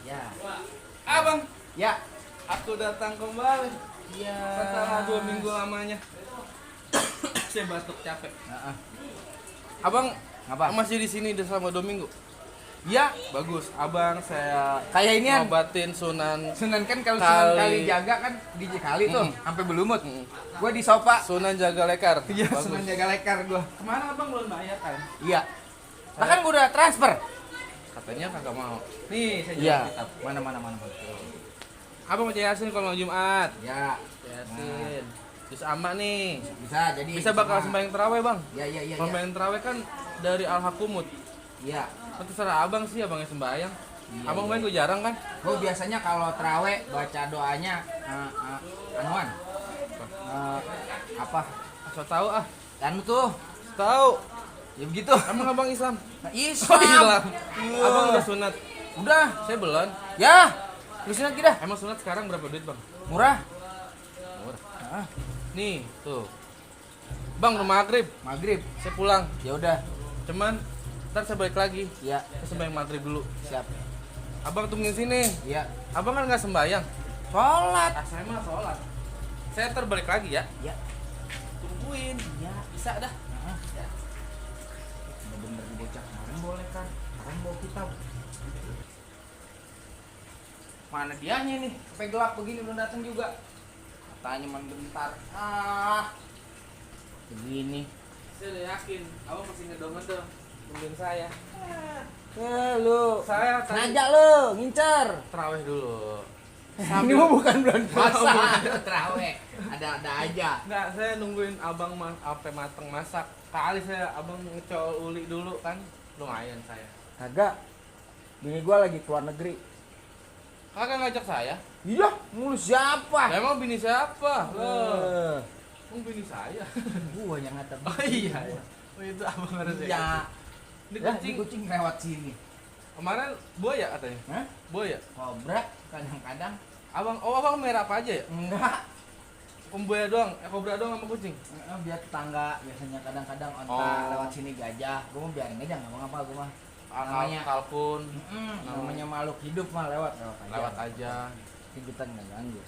Ya. Abang, Ya. aku datang kembali Iya. setelah 2 minggu lamanya. Saya batuk capek. Heeh. Abang, Ngapa? masih di sini udah selama 2 minggu. Ya, Bagus, abang saya kayak ini kan. ngobatin Sunan Sunan kan kalau Sunan Kali. Kalijaga kan di kali tuh, Mm. sampai belumut. Gua di Sopa. Sunan Jaga Lekar. Iya, Bagus. Sunan Jaga Lekar gua. Kemana abang belum bayar kan? Iya. Bahkan gua udah transfer. Katanya kagak mau. Nih, saya Iya. jual kitab. Mana. Abang baca Yasin kalau mau Jumat. Ya. Yasin. Terus ama nih. Bisa jadi. Bisa bakal sembahyang terawih, Bang. Iya. Kalau sembahyang terawih kan dari Al-Hakumut. Iya. Terserah abang sih, abang yang sembahyang. Iya, Abang iya. main gue jarang kan? Gua biasanya kalau terawih baca doanya anuan. Apa? Asal tahu ah. Anu tuh. Tahu. Ya begitu. Emang abang Islam? Islam. Oh, Islam. Iya. Abang udah sunat. Udah. Saya belum. Ya. Lu sunat kita. Emang sunat sekarang berapa duit, Bang? Murah. Murah. Ah, Nih, tuh. Bang, udah maghrib. maghrib. Saya pulang. Ya udah. Cuman ntar saya balik lagi. Ya, Saya sembahyang maghrib dulu. siap. Abang tungguin sini. Ya. Abang kan nggak sembahyang. Sholat. Ah, saya mah sholat. Saya ntar balik lagi ya. Ya. Tungguin. Ya. Bisa dah. Nah, ya. Bener nih bocah kemarin boleh kan? Sekarang bawa kitab. Mana dianya nih? Sampai gelap begini belum datang juga. Katanya man bentar. Begini. Saya udah yakin. Abang masih ngedong-ngedong. Tungguin saya. Lu. Saya tadi Ngajak lu, ngincer. terawih dulu. Ini mah bukan bulan puasa. Terawih. Ada aja. Enggak, saya nungguin abang sampai mateng masak. Kali saya abang ngecol uli dulu kan. Lumayan saya. Kagak. Bini gua lagi keluar negeri. Kagak ngajak saya. Iya, mulu siapa? Emang bini siapa? Eh, Emang bini saya. gua yang ngatain. Oh iya. Oh itu abang harus Iya. Ini Ya, kucing. ini kucing lewat sini. Kemarin buaya katanya. Hah? Buaya. Kobra kadang-kadang Abang merah apa aja ya? enggak. Buaya doang, kobra doang sama kucing. Biar tetangga biasanya kadang-kadang onta Oh. lewat sini gajah. Gua mau biarin aja enggak apa-apa gua mah. Namanya kalkun. Namanya makhluk hidup mah lewat aja. Lewat aja. Kita enggak ganggu.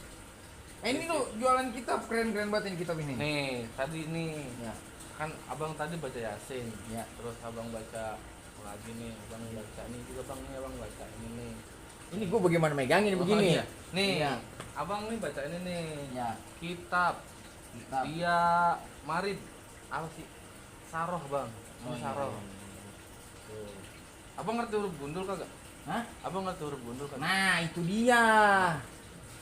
Ini lu jualan kitab keren-keren banget ini kitab ini. Nih, tadi nih Ya, kan abang tadi baca Yasin. ya. Terus abang baca lagi nih, abang baca nih juga bang nih, abang baca ini nih. Ini gua bagaimana megangin Oh, begini? iya. Nih, Iya. abang nih baca ini nih. Ya, Kitab kitab. dia Marid apa sih? Saroh bang. Ini Oh, iya, Saroh. iya, iya. Tuh. Abang ngerti huruf gundul kagak? Hah? Abang ngerti huruf gundul kagak? Nah, itu dia.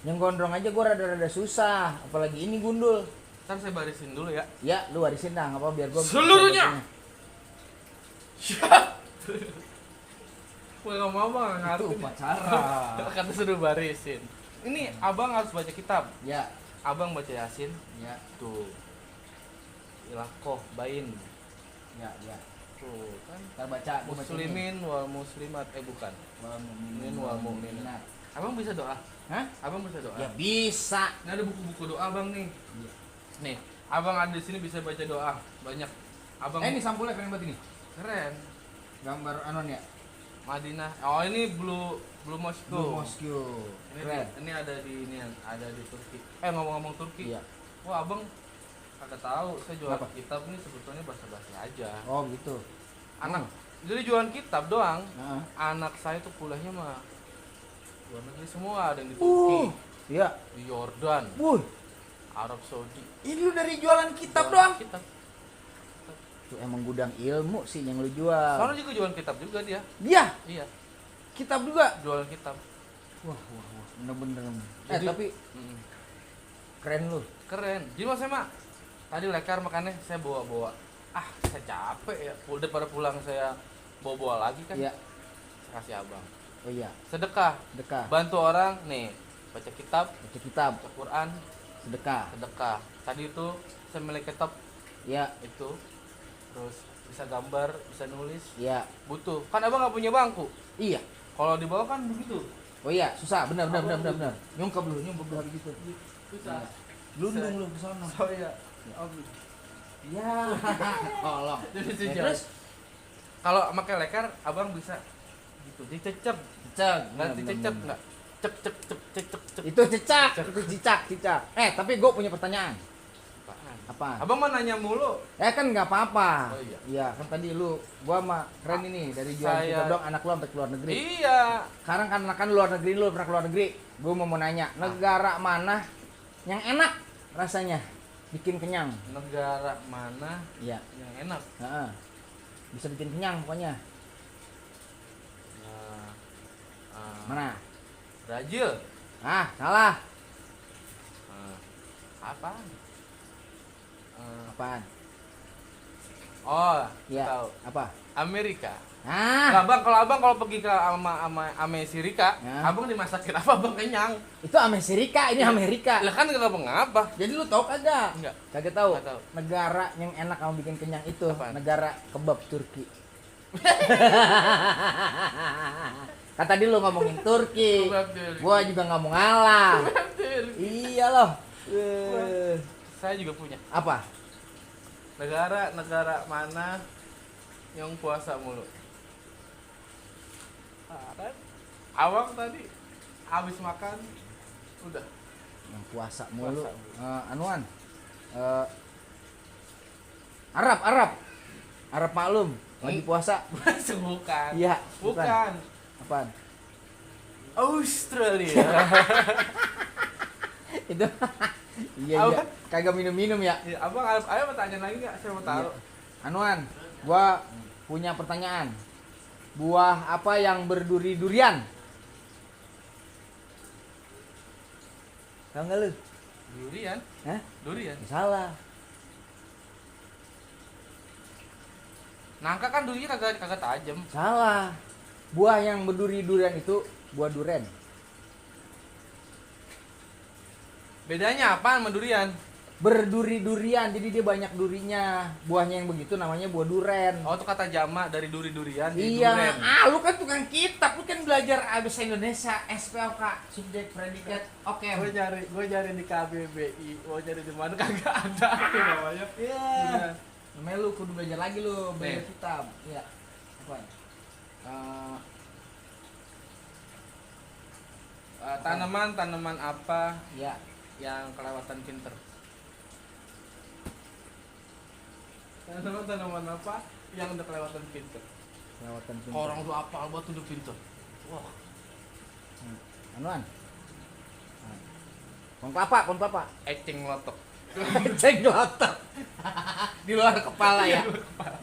Yang gondrong aja gua rada-rada susah, apalagi ini gundul. Ntar saya barisin dulu ya. Ya, lu warisin dah, nggak apa biar gua Seluruhnya. Gue gak mau bang, Itu ngerti. upacara. Kata suruh barisin. Ini abang harus baca kitab. Ya, Abang baca Yasin. ya, Tuh. Ilakoh, bain. ya, ya. Tuh kan. Kita baca gua baca ini. Muslimin wal muslimat. Bukan. Wal Mu'minin wal mu'minat. Abang bisa doa? Hah? Abang bisa doa? Ya bisa. Ini ada buku-buku doa bang nih. Iya. Nih, abang ada di sini bisa baca doa. Banyak. Abang Ini sampulnya keren banget ini. keren. Gambar anon ya. Madinah. Oh ini Blue Mosque. Blue Mosque. Ini, Keren. ini ada di ini ada di Turki. Ngomong-ngomong Turki. Iya. Wah abang kagak tahu. Saya jual Kenapa? kitab ini sebetulnya basa-basi aja. Oh, gitu. Anak. Jadi jualan kitab doang. Nah. Anak saya tuh kuliahnya mah luar negeri semua. Ada yang di Turki, Iya. di Yordan, Wuh, Arab Saudi. ini lu dari jualan kitab Jualan doang. Kitab. Tuh emang gudang ilmu sih yang lu jual. Soalnya juga jualan kitab juga dia. Dia Iya, kitab juga. jualan kitab. Wah. Bener-bener. Jadi- Tapi Mm, keren lu. keren. Jadi mas saya mah tadi lekar makanya saya bawa-bawa. Ah, saya capek ya. Daripada pulang saya bawa-bawa lagi kan. Iya. Saya kasih abang. Oh iya, Sedekah. sedekah. Bantu orang nih. Baca kitab, Baca kitab, baca Quran, sedekah. sedekah. Tadi itu saya milik kitab Iya, itu. Terus bisa gambar, bisa nulis. iya. Butuh. Kan abang nggak punya bangku. Iya. Kalau di bawah kan begitu. Oh iya, susah. Benar. Abang Nyungkap lu gitu. Susah. Lundung lu ke sono. Oh iya. Iya. Tolong. Jadi Ya, sejauh. terus Kalau pakai lekar, abang bisa Tuh dicecep. Cecak. Ganti cecep enggak? Cep cep cep cep cep cep. Itu cecak, itu cicak. Tapi gue punya pertanyaan. Apaan? Apa? Abang mah nanya mulu. Kan nggak apa-apa. Oh, iya. Iya, kan tadi gua mah keren ini dari jualan Saya- kita dong anak lu sampai ke luar negeri. Iya. Sekarang kan luar negeri lu pernah ke luar negeri. Gua mau nanya, negara mana yang enak rasanya bikin kenyang? Negara mana Iya. yang enak? Heeh. Bisa bikin kenyang pokoknya. Nah, Mana? Brazil. Salah. Apa? Apaan? Oh, Iya. tahu. Apa? Amerika. Ah, Nah, abang kalau pergi ke Amerika, Ya. abang dimasakin apa abang kenyang? itu Amerika, ini Amerika. Lah kan enggak abang apa? Jadi lu tahu kagak? Enggak. Kagak tahu. Nggak tahu. Negara yang enak kamu bikin kenyang itu Apaan? negara kebab Turki. Kan tadi lu ngomongin Turki. Kebab Turki. Gua juga nggak mau ngalah. Iya loh. Saya juga punya. Apa? Negara mana yang puasa mulu? Kan? Awang tadi habis makan udah Yang puasa mulu. Puasa mulu. Anuan. Arab maklum lagi puasa. bukan. Iya, Bukan. Apaan? Australia. Itu. Iya. Apa? Kagak minum-minum ya. Ya, abang ayo pertanyaan lagi nggak? Saya mau tahu. Iya. Anuan, gua punya pertanyaan. Buah apa yang berduri-durian? Tahu nggak lu? Durian. Hah? Durian. Salah. Nangka kan durinya kagak tajam. Salah. Buah yang berduri-durian itu buah duren. Bedanya apaan sama durian? Berduri-durian, jadi dia banyak durinya. Buahnya yang begitu namanya buah duren. Oh, itu kata jamak dari duri-durian jadi Iya, duren. lu kan tukang kitab, lu kan belajar bahasa Indonesia, SPOK, subjek, predikat, oke. Gue nyari di KBBI, gue nyari di mana kagak ada itu namanya. Iya. Durian. Namanya lu kudu belajar lagi lu, belajar Nih. kitab. Iya. Apa? Tanaman apa Ya, yang kelewatan pinter? Tanaman apa yang udah kelewatan pinter? lewatan pintu. Orang tuh apal banget udah pinter. Wah, Anuan. Pohon kelapa. eceng lotok. Cek otak. Di luar kepala ya.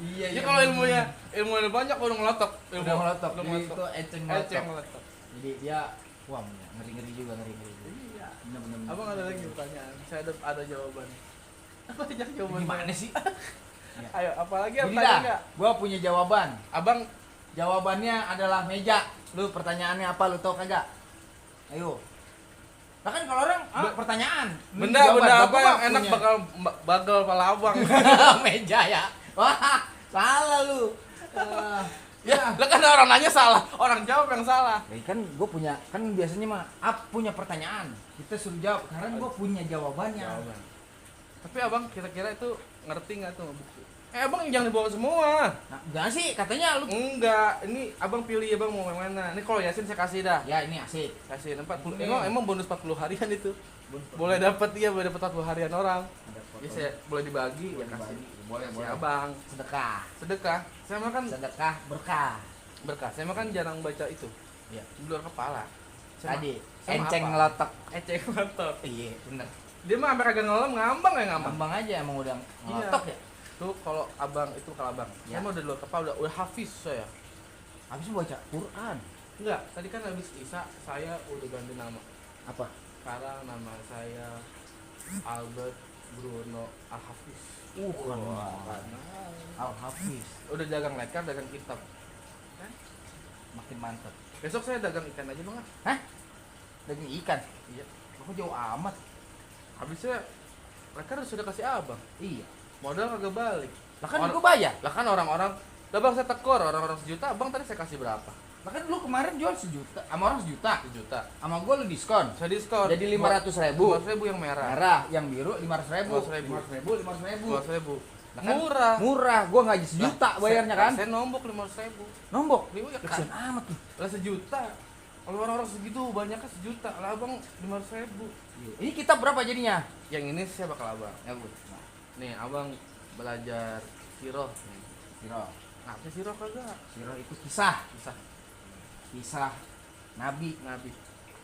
Iya, Ya kalau ilmunya banyak udah ngelotok. udah melotok. Udah Jadi ngelotok. itu eceng Eceng melotok. lotok. Jadi dia wah ngeri-ngeri juga. Iya. Bener. Abang ada lagi pertanyaan? Saya ada jawaban. Apa aja jawaban? Gimana sih? Ayo, apalagi Gini tanya dah, enggak? gua punya jawaban. Abang Jawabannya adalah meja. Lu pertanyaannya apa lu tahu kagak? Ayo. Nah kan kalau orang pertanyaan. Lu benda jawaban. Lah, apa gua yang mah enak punya. bakal pala abang? Meja ya. Wah, salah lu. Ya, lah kan orang nanya salah, orang jawab yang salah. Kan gue punya, kan biasanya mah punya pertanyaan. Kita suruh jawab karena gue punya jawabannya. Tapi abang kira-kira itu ngerti nggak tuh buku? Abang jangan dibawa semua. Nah, jangan sih katanya lu. Enggak, ini abang pilih abang mau yang mana. Ini kalau Yasin saya kasih dah. Ya ini asik. Kasih 40. Ini. Emang bonus 40 harian itu. Boleh dapat boleh dapat 40 harian orang. Ada foto. Ya saya boleh dibagi ya kasih. Boleh, Kasih boleh. abang. Sedekah. Sedekah. Saya makan Sedekah berkah. berkah. Saya makan jarang baca itu. Iya. Di luar kepala. Saya Tadi sama enceng apa? ngelotok. Eceng ngelotok. Iya, bener. Dia mah sampai kagak ngelam ngambang ya ngambang. Ngambang aja emang udah ngelotok ya. Tuh kalau abang itu kalau abang. Ya. Saya mah udah di luar kepala udah hafiz saya. Habis baca Quran. Enggak, tadi kan habis Isa saya udah ganti nama. Apa? Sekarang nama saya Albert Bruno Al-Hafiz. Kan. Kan. Al-Hafiz. Udah dagang lekar, dagang kitab. Makin mantap. Besok saya dagang ikan aja bang. Hah? Daging ikan. Iya. Kok jauh amat? Habisnya lekar sudah kasih abang. Iya. Modal kagak balik. Lah kan Or- gue bayar. Lah kan orang-orang, lah bang saya tekor orang-orang sejuta, abang tadi saya kasih berapa? Lah kan lu kemarin jual 1 juta, sama orang 1 juta. Sejuta. Sama gue lu diskon. Saya diskon. Jadi 500.000. 500.000 yang merah. Merah, yang biru 500.000. 500.000. 500.000. 500.000. 500.000. Lah kan Murah. Murah, gua nggak sejuta bayarnya kan. Saya nombok 500.000. Nombok. Ya kan? Kesian amat tuh. Lah sejuta. Kalau orang-orang segitu banyaknya sejuta. Lah abang 500.000. Ini kitab berapa jadinya? Yang ini saya bakal abang. Ya, Bu. Nih abang belajar siroh. Siro. Apa siroh kagak? Siro itu kisah. Bisa Kisah Nabi Nabi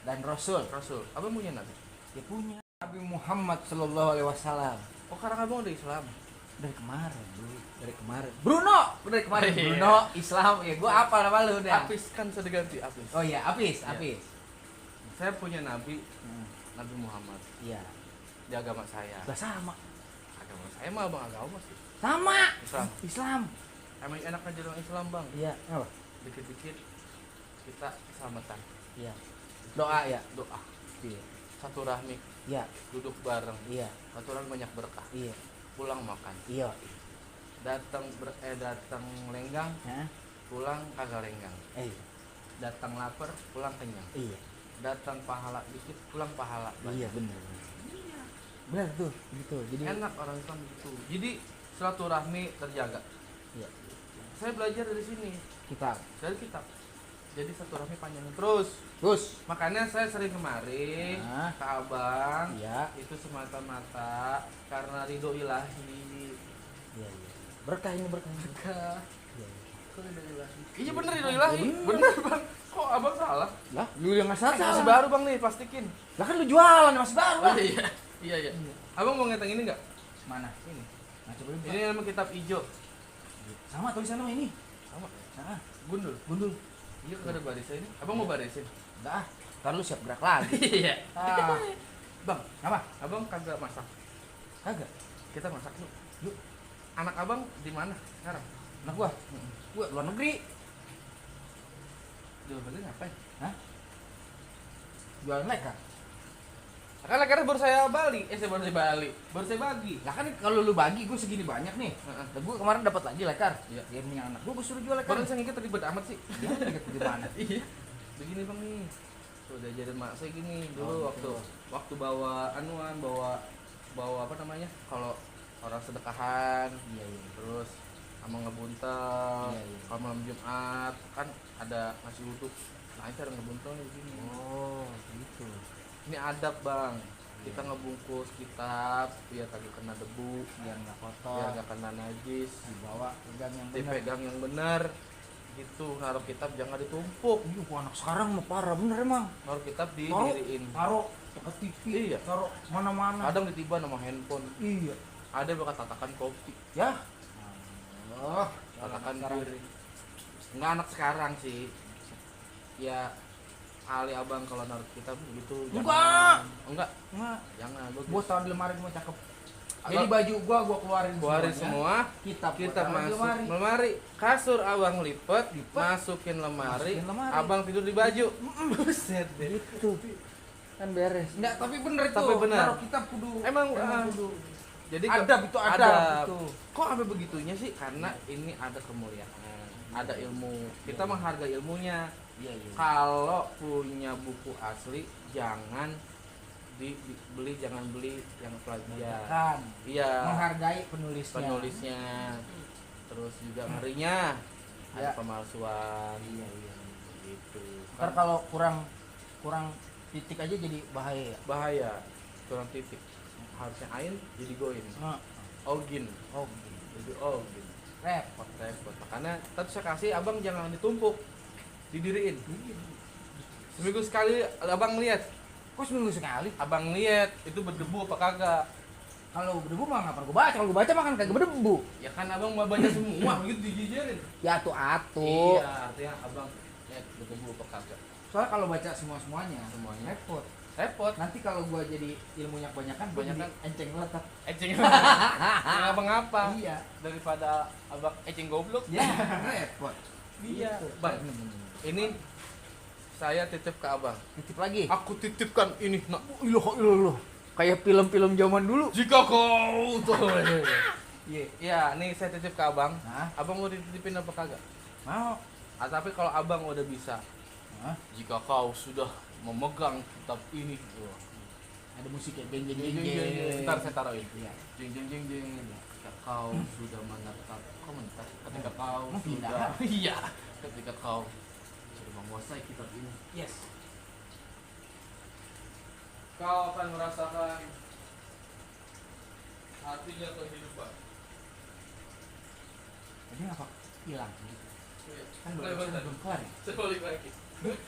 dan Rasul. Rasul. Abang punya Nabi? Dia punya Nabi Muhammad Sallallahu Alaihi Wasallam. Oh sekarang abang udah Islam. Dari kemarin, Bro. Dari kemarin. Bruno, dari kemarin. Iya. Bruno Islam. Ya, gua apa nama lu udah? Apis kan sudah ganti Apis. Oh iya, Apis, Iya. Apis. Saya punya Nabi, Hmm. Nabi Muhammad. Iya. Di agama saya. Udah sama. Agama saya mah abang agama sih. Sama. Islam. Islam. Emang enak aja orang Islam bang. Iya, apa? Dikit-dikit kita selamatan. Iya. Doa ya. Doa. Iya. Satu rahmi. Iya. Duduk bareng. Iya. Satu orang banyak berkah. Iya. Pulang makan. Iya. Datang lenggang. Hah? Pulang kagak lenggang. Iya. Datang lapar. Pulang kenyang. Iya. Datang pahala dikit. Pulang pahala banyak. Iya, benar. Benar tuh, gitu. Jadi Enak orang Islam gitu. Jadi silaturahmi terjaga. iya. Saya belajar dari sini. Kita Dari kitab. Jadi silaturahmi panjang terus. terus. Makanya saya sering kemari Nah. ke abang. Iya. Itu semata-mata karena ridho ilahi. Iya, iya. Berkah ini berkah. Berkah. Iya, iya. Kok ridho ilahi? Iya bener ridho ilahi. Bener bang. Kok abang salah? Lah, lu yang nggak salah. Masih baru bang nih, plastikin. Lah kan lu jualan masih baru lah. iya. Iya iya. Abang mau ngeteng ini nggak? Mana? Ini. Nah, coba lu. Ini nama kitab hijau. Sama tulisan sama ini. Sama. Nah, Gundul. gundul. Iya kagak ada barisnya ini. Abang mau barisin? Udah, ntar lu siap gerak lagi. Iya. Ah, Bang, apa? abang kagak masak. Kagak. Kita masak yuk. Yuk. Anak abang di mana sekarang? Anak gua. Gua luar negeri. Di luar negeri ngapain? Hah? Jualan leker. Kan karena baru saya Bali, saya baru saya Bali, baru saya bagi. Lah kan kalau lu bagi gua segini banyak nih. Heeh. Lah gua kemarin dapat lagi lekar. Iya. Dia punya anak gua suruh jual lekar. Baru saya ngikut ribet amat sih. Dia ngikut gimana? Iya. Begini bang nih, tuh udah jadi mak saya gini dulu Oh, waktu gitu. waktu bawa anuan, bawa apa namanya? Kalau orang sedekahan, Iya, iya. terus sama ngebuntel, Iya, iya. kalau malam Jumat kan ada nasi uduk. Nah itu ada ngebuntelnya begini. Oh, gitu. Ini adab bang, kita ngebungkus kitab biar kagak kena debu, Biar nggak biar kotor. gak kena najis, Dibawa pegang yang benar. dipegang yang benar. Gitu, naruh kitab jangan ditumpuk, Iya, gua anak sekarang mah parah bener emang. naruh kitab Taruh, didiriin. taruh dekat TV, Iya. taruh mana-mana. Kadang ditiban sama handphone, Iya. ada yang bakal tatakan kopi, Ya. Oh, tatakan sekarang. bir. Enggak anak sekarang sih. Ya kali abang kalau naruh kitab gitu. Enggak. Enggak, Nggak. jangan. Gua taruh di lemari gua cakep. Jadi Kalau- baju gua keluarin Keluarin semuanya. semua, Kitab gua kita taruh di masuk lemari. lemari. Kasur abang lipet, Lipet. masukin lemari, Masukin lemari. abang tidur di baju. Buset deh. Gitu. Kan beres. Enggak, tapi bener itu. Tapi bener. Taruh kitab kudu. Emang, kudu. Jadi Adab itu adab itu. Kok sampai begitunya sih? Karena ini ada kemuliaan, ada ilmu. Kita menghargai ilmunya. Iya, iya. Kalau punya buku asli, jangan dibeli, jangan beli yang plagiat. Kan Iya. menghargai penulisnya. Penulisnya, terus juga ngerinya ada Ya. pemalsuan. Iya, iya. Gitu. Ntar kalau kurang titik aja jadi bahaya. Bahaya, kurang titik. Harusnya ain jadi goin. Nah, Ogin, oh, gitu. jadi ogin. Repot. Repot. Makanya tetap saya kasih abang jangan ditumpuk, didiriin. Seminggu sekali abang lihat, Kok seminggu sekali? abang lihat itu berdebu apa kagak. Kalau berdebu mah ngapain gua baca? Kalau gua baca mah kan kagak berdebu. Ya kan abang mau baca semua begitu dijijirin. Ya atu-atu. Iya, artinya abang lihat berdebu apa kagak. Soalnya kalau baca semuanya Semuanya. repot. Repot. Nanti kalau gua jadi ilmunya kebanyakan, gua jadi Kebanyakan. enceng letak. Ecing. Abang apa? Iya. Daripada abang ecing goblok. Ya, repot. Iya. Gitu. Bang, ini saya titip ke abang. Titip lagi. Aku titipkan ini nak. Iloh. Kayak film-film zaman dulu. Jika kau tuh. Iya. Iya, nih saya titip ke abang. Hah? Abang mau dititipin apa kagak? Mau. Tapi kalau abang udah bisa, Hah? jika kau sudah memegang kitab ini, Ada musiknya jeng jeng jeng jeng jeng jeng, jeng. ntar saya taruhin. Iya. Jeng jeng jeng jeng. ketika kau sudah menetap komentar, ketika kau Tidak. sudah iya, ketika kau sudah menguasai kitab ini, Yes. kau akan merasakan artinya kehidupan. Jadi ngapa hilang? Kan Mulai belum balik. belum kelar. Ya? Saya balik lagi.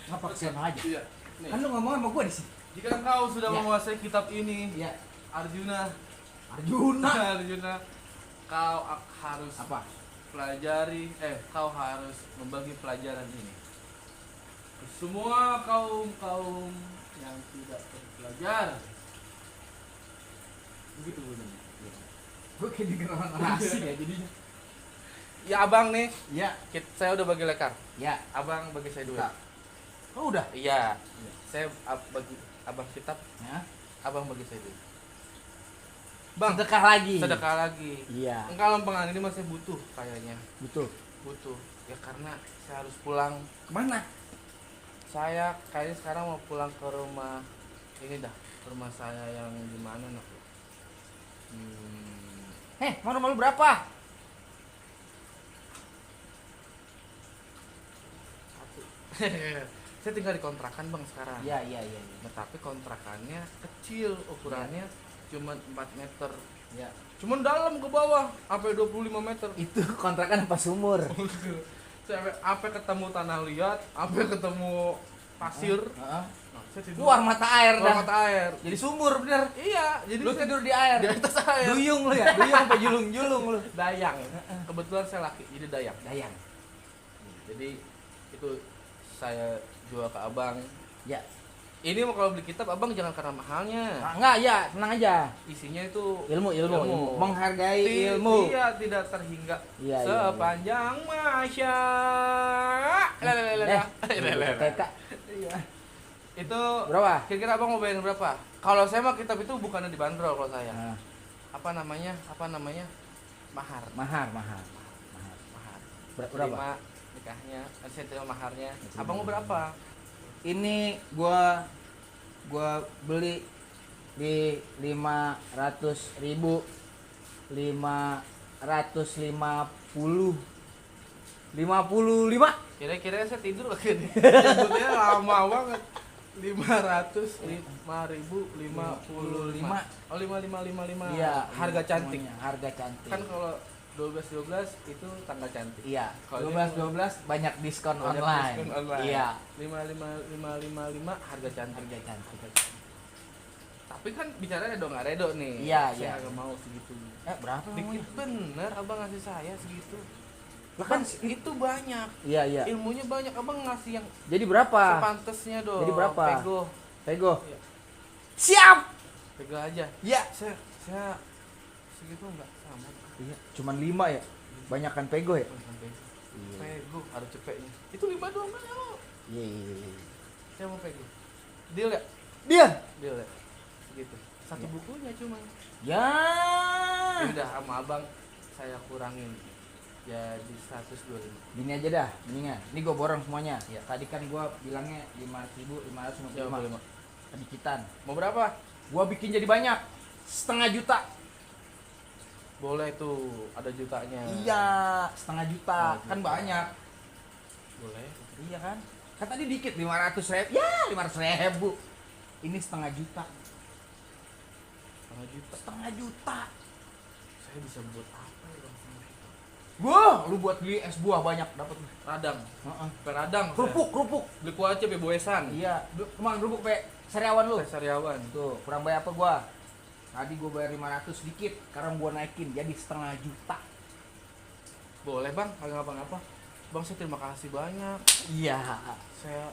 Ngapa kesana aja? Iya. Nih. Kan lu ngomong sama gua di sini. Jika kau sudah Ya. menguasai kitab ini, Iya. Arjuna, Arjuna. Arjuna, kau harus Apa? pelajari, kau harus membagi pelajaran ini. Semua kaum yang tidak terpelajar. Begitu bunyinya. Gua kayak denger orang asing ya jadinya. Ya abang nih, Iya. saya udah bagi lekar. Ya. Abang bagi saya duit. Kita. Oh udah. Iya. Saya bagi abang kitab, Ya. abang bagi saya duit. Bang, Sedekah lagi. sedekah lagi. Iya. Engkau lempengan ini masih butuh kayaknya. Betul. Butuh. Ya karena saya harus pulang. Kemana? Saya kayaknya sekarang mau pulang ke rumah ini dah, ke rumah saya yang di mana nak? Mau rumah lu berapa? Satu. Saya tinggal di kontrakan bang sekarang. Iya. Nah, tapi kontrakannya kecil, ukurannya cuma 4 meter. Ya. Cuman dalam ke bawah sampai 25 meter. Itu kontrakan apa sumur? Sampai ketemu tanah liat, sampai ketemu pasir. Heeh. Nah, saya tidur. Keluar mata air Keluar dah. mata air. Jadi sumur bener. Iya, jadi Lu saya tidur di air. di atas air. Duyung lu ya? Duyung apa julung-julung lu? Dayang. Kebetulan saya laki, jadi dayang. Dayang. Jadi itu saya jual ke abang. Ya. Ini mau kalau beli kitab abang jangan karena mahalnya. Enggak, ya, tenang aja. Isinya itu Ilmu. Menghargai Ti- ilmu. Iya, tidak terhingga Iya. sepanjang masa. TK. Iya. Itu Berapa? kira-kira abang mau bayarin berapa? Kalau saya mah kitab itu bukannya dibanderol kalau saya. Nah, Apa namanya? Mahar. mahar. Berapa? Terima nikahnya, saya terima maharnya. Abang mau berapa? Ini gua beli di 500.000, 555. Kira-kira saya tidur lagi nih. Sebutnya lama banget. 505.055. Oh 5555. Iya, Harga cantik. semuanya, harga cantik. Kan kalau 12 itu tanggal cantik. Iya, Kalau 12 banyak diskon Banyak online. diskon online. Iya, 55555 harga cantik. harga cantik. Tapi kan bicaranya dong nggak redo nih. Iya, Saya iya. nggak mau segitu. Berapa Dikit namanya? bener abang ngasih saya segitu. Lah Kan kan itu banyak. iya. Ilmunya banyak, abang ngasih yang Jadi berapa? sepantesnya dong. Jadi berapa? Pego Iya. Iya. Siap. Pego aja. Ya. Saya segitu enggak sama. Iya, cuman 5 ya. Banyak kan pego ya? Bukan pego. Iya. Pego ada cepetnya. Itu 5 doang kan ya mau. Iya. Saya mau pego. Deal ya? Dia. Deal ya. Segitu. Satu Iya. bukunya cuma. Ya. Ya udah sama abang saya kurangin jadi 125. Gini aja dah, mendingan. Ini gua borong semuanya. Iya. Tadi kan gua bilangnya 5.555. Sedikitan. Mau berapa? Gua bikin jadi banyak. 500.000. Boleh tuh, ada jutanya. Iya, 500.000. Oh, Kan juta. banyak. Boleh. Iya kan? Kan tadi dikit 500.000. Ya, 500.000. Ini 500.000. 1,5 juta. 500.000. Saya bisa buat apa ya bang? Gua, lu buat beli es buah banyak dapat. Radang. Heeh. Peradang. Kerupuk. Beli kuaci beboesan. Iya, kemana kerupuk pe sariawan lu? Saya Sariawan. Tuh, kurang bayar apa gua? Tadi gua bayar 500 dikit, sekarang gua naikin jadi 500.000. Boleh bang, kagak ngapa-ngapa. Bang saya terima kasih banyak. Iya. Saya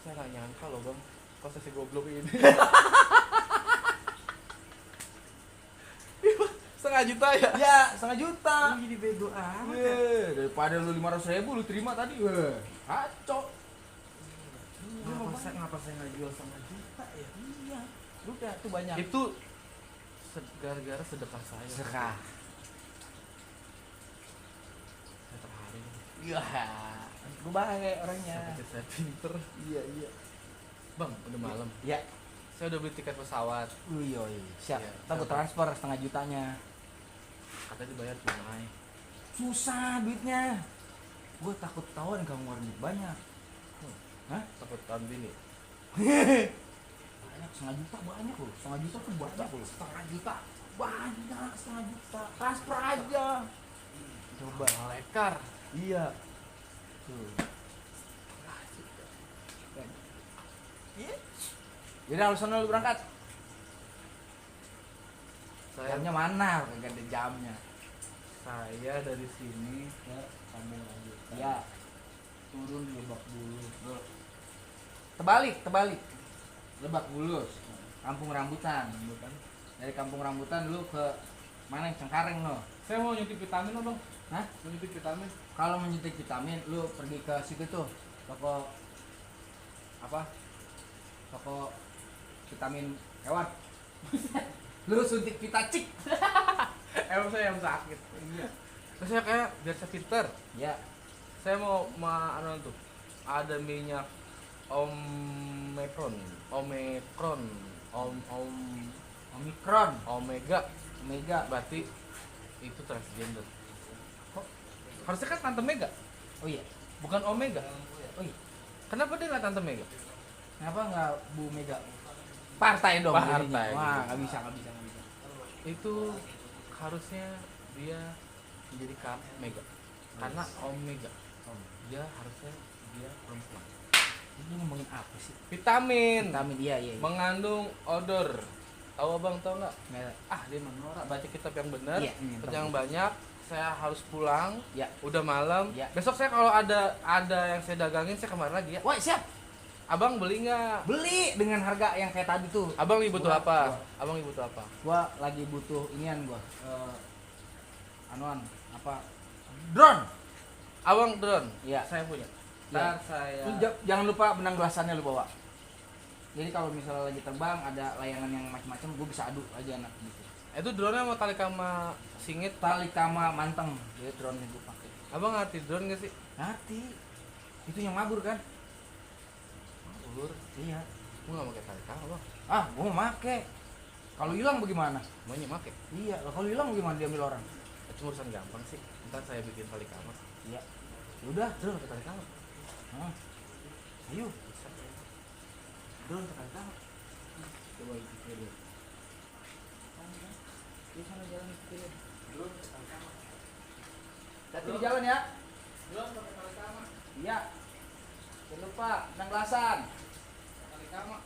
nggak nyangka loh bang, pas saya goblok ini. 500.000 ya? Ya, 500.000. Ini bego amat ya. Daripada lu 500.000 lu terima tadi. Kacau. Ngapa saya nggak jual 500.000 ya? Iya. Udah, tuh banyak. Itu gara-gara sedekah saya. Sedekah. Saya terharu. Iya. Gua baik orangnya. Saya pinter. Iya. Bang, udah malam. Ya. Saya udah beli tiket pesawat. Siap. Iya, Ntar gua siap. transfer 500.000-nya. Katanya dibayar tunai. Susah duitnya. Gue takut ketahuan kamu ngeluarin duit banyak. Hah? Takut bini. Banyak, 1,5 juta banyak loh. 1,5 juta tuh banyak loh. 1,5 juta banyak, 1,5 juta. Transfer aja. Coba. Lekar. Iya. Tuh. Yaudah, lu sana lu berangkat. Jamnya mana? Kagak ada jamnya. Saya dari sini ke Kampung Rambutan. Iya. Turun di Lebak Bulus. Terbalik. Lebak Bulus. Kampung Rambutan. Rambutan. Dari Kampung Rambutan lu ke mana? Cengkareng lo. Saya mau nyuntik vitamin loh bang. Hah? Mau nyuntik vitamin. Kalau menyuntik vitamin, lu pergi ke situ tuh, toko apa? Toko vitamin hewan. Lu suntik Vitacik. Emang saya yang sakit. Iya. Terus saya kayak biar saya pinter. Ya, Saya mau anu tuh. Ada minyak Omicron, Omikron, Omega. Omega. Berarti itu transgender. Kok? Harusnya kan Tante Mega, Oh iya. bukan Omega. Oh iya. Kenapa dia nggak Tante Mega? Kenapa nggak Bu Mega? Partai dong. Partai, jadinya. Wah, gitu. nggak bisa. Itu harusnya dia menjadi Mega. Karena Omega. Dia harusnya dia perempuan. Ini ngomongin apa sih? Vitamin. Vitamin, iya. Mengandung odor. Tahu abang tahu nggak? Nggak. Dia menora. Baca kitab yang benar. Iya, Baca yang banyak. Saya harus pulang. Ya. Udah malam. Ya. Besok saya kalau ada yang saya dagangin saya kemarin lagi ya. Wah, siap. Abang beli nggak? Beli dengan harga yang kayak tadi tuh. Abang lagi butuh Gua- apa? gua- Abang lagi butuh apa? Gua lagi butuh inian gua. Anuan apa? Drone. Abang drone. Iya. Saya punya. Ya. Ntar saya. Lu jangan lupa benang gelasannya lu bawa. Jadi kalau misalnya lagi terbang ada layangan yang macam-macam, gue bisa adu aja anak gitu. Itu drone-nya mau tali sama singit. Tali kama manteng, jadi drone yang gue pakai. Abang ngerti drone nggak sih? Ngerti. Itu yang mabur kan? Mabur. Iya. Gua nggak pakai tali kama bang. Ah, gue mau make. Kalau hilang bagaimana? Maunya pakai. Iya, kalau hilang bagaimana diambil orang? Itu urusan gampang sih. Ntar saya bikin tali kama. Iya. Udah, Drone pakai tali kama. Hah. Ayo. Bisa. Drone tekan kama. Coba dipikirin. Di sana jalan pikirin. Drone tekan kama. Hati di jalan ya. Drone pakai tali kama. Iya. Jangan lupa benang gelasan. Tali kama.